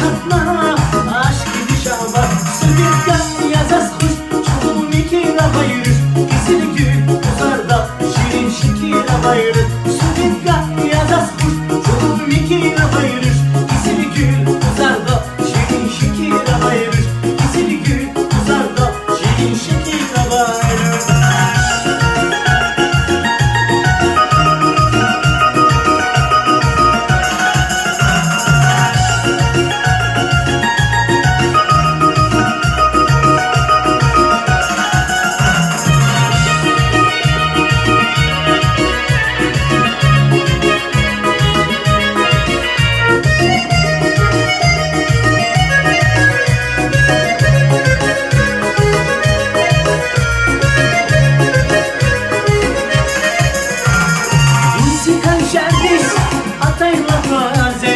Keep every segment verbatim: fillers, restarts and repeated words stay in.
Гьатна ашкъидин шагьбат, Светка, я заз хуш, чӀугун микӀир авай руш, къизилгуьл гузарда, ширин шикир авай руш. Светка, я заз хуш, чӀугун микӀир авай руш, къизилгуьл гузарда, ширин шикир авай руш, къизилгуьл гузарда, ширин шикир авай руш. Вун секин шербиз атай лагьай зе,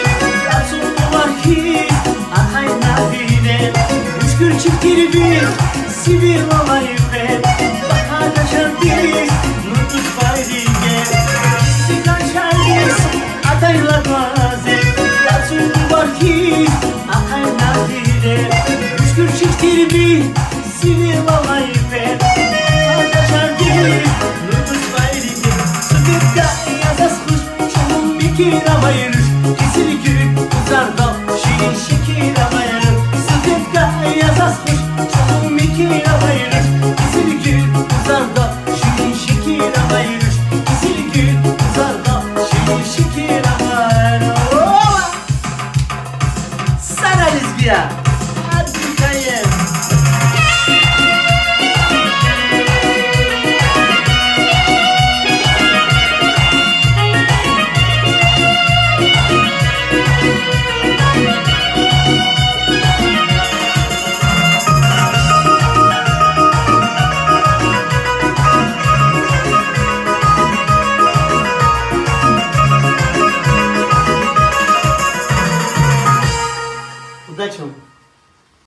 ацукьнавай хьиз ахъайна вине, муьшкуьр чир тир ви сивил алай къе, бахада шербиз нур тушпай риге. Вун секин шербиз атай лагьай зе, ацукьнавай хьиз ахъайна вине, муьшкуьр чир тир ви сивил алай къе, бахада шербиз нур тушпай риге. Светка, я заз хуш, чӀугун микӀир авай руш, къизилгуьл гузарда, ширин шикир авай руш. Светка, я заз хуш, чӀугун микӀир авай руш, къизилгуьл гузарда, ширин шикир авай руш, къизилгуьл гузарда, ширин шикир авай руш. Сара лезгияр, гьадикай я.